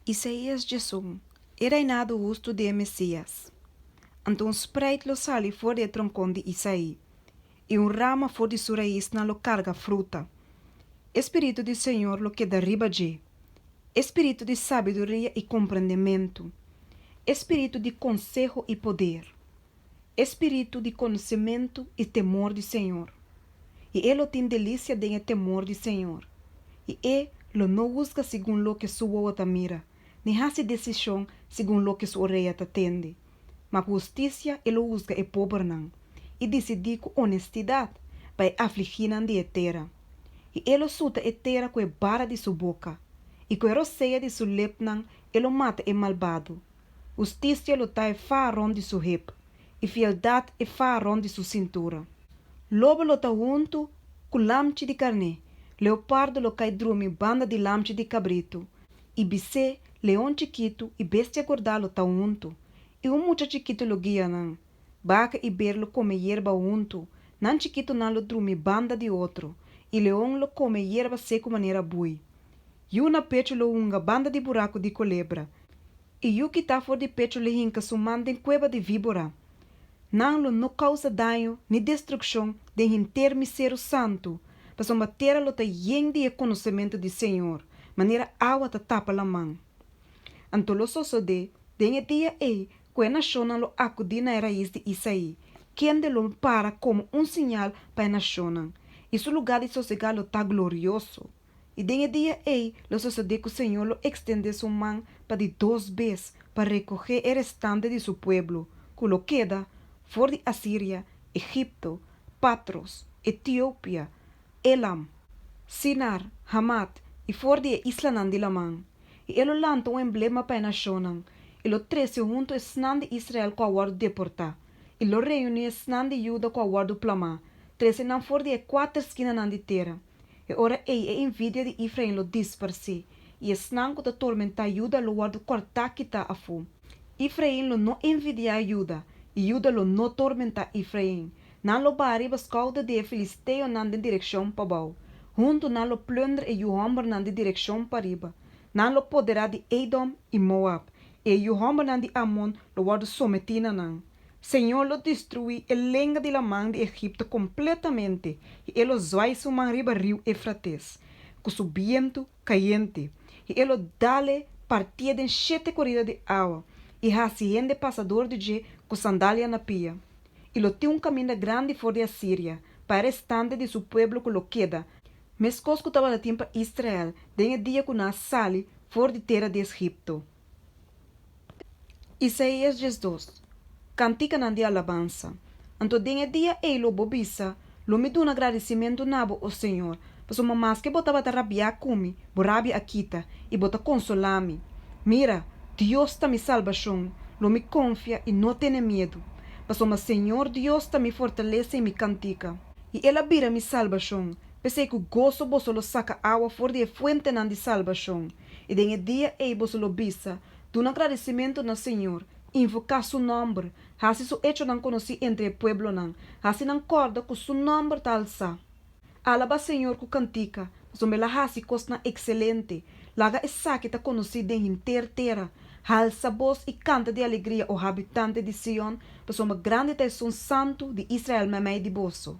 Isaías 11, E reinado hustu di e Mesías. Anto un spreit lo sali for di e tronkon di Isaí, i un rama for di su raisnan lo karga fruta. E spiritu di señor lo keda riba dje, e spiritu di sabiduria i komprendementu, e spiritu di konseho i poder, e spiritu di konosementu i temor di señor. I e lo tin delisia den e temor di señor, i e lo no husga segun loke su wowo ta mira, ni hasi desishon segun loke su orea ta tende. Ma ku hustisia e lo husga e pobernan, i disidí ku onestidat pa e afligínan di e tera. I e lo suta e tera ku e bara di su boka, i ku e rosea di su lepnan e lo mata e malbado. Hustisia lo ta e faha rònt di su hep, i fieldat e faha rònt di su sintura. Lobo lo ta huntu ku lamchi di karné, leopardo lo kai drumi banda di lamchi di kabritu, i bisé, leon chikitu i bestia gordá lo ta huntu, i un mucha chikitu lo guia nan. Baka i ber lo kome yerba huntu, nan chikitunan lo drumi banda di otro, i leon lo kome yerba seku manera bui. Yu na pechu lo hunga banda di buraku di kolebra, i yu kitá for di pechu lo hinka su man den kueba di víbora. Nan lo no kousa daño ni destrukshon den henter mi seru santu, pasobra tera lo ta yen di e konosementu di señor, manera awa ta tapa laman. Anto lo sosodé den e dia ei ku e nashonnan lo akudí na e rais di Isaí, kende lo para komo un siñal pa e nashonnan, i su lugá di sosegá lo ta glorioso. I den e dia ei lo sosodé ku Señor lo ekstendé su man pa di dos bes pa rekohé e restante di su pueblo ku lo keda for di Asiria, Egipto, Patros, Etiopia, Elam, Sinar, Hamat i for di e islanan di laman. I e lo lanta un emblema pa e nashonnan, i lo trese huntu esnan di Israel ku a wòrdu deportá, i lo reuní esnan di Juda ku a wòrdu plamá, trese nan for di e kuater skinanan di tera. E ora ei e envidia di Efrain lo disparsé, i esnan ku ta tormentá Juda lo wòrdu kòrtá kitá afó. Efrain lo no envidiá Juda, i Juda lo no tormentá Efrain. Nan lo baha riba skouder di e filisteonan den direkshon pabou. Huntu nan lo plùnder e yu hòmbernan di direkshon pariba. Nan lo poderá di Edom i Moab, i e yu hòmbernan di Amon lo wòrdu sometí na nan. Señor lo destruí e lenga di laman di Egipto kompletamente i e lo zwai su man riba riu Efrates ku su bientu kayente, i e lo dal e partié den shete korida di awa i hasi hende pasa dor di dje ku sandalia na pia. I lo tin un kaminda grandi for di Asiria pa e restante di su pueblo ku lo keda, meskos ku tabata tin pa Israel den e dia ku nan a sali for di tera di Egipto. Isaías 12, Kantikanan di alabansa. Anto den e dia ei lo bo bisa, Lo mi duna gradisimentu na bo, o señor, pasobra maske bo tabata rabiá ku mi, bo rabia a kita, i bo ta konsolá mi. Mira, Dios ta mi salbashon, lo mi konfia i no tene miedu, pasobra señor Dios ta mi fortalesa i mi kantika, i el a bira mi salbashon, p'esei ku goso boso lo saka awa for di e fuentenan di salbashon. I den e dia ei boso lo bisa, Duna gradisimentu na señor, invoká su nòmber, hasi su echonan konosí entre e pueblonan, hasi nan kòrda ku su nòmber ta alsá. Alabá señor ku kantika, pasobra el a hasi kosnan ekselente, laga esaki ta konosí den henter tera. Halsa bos i kanta di alegria, o habitante di Sion, pasobra grandi ta esun Santu di Israel meimei di boso.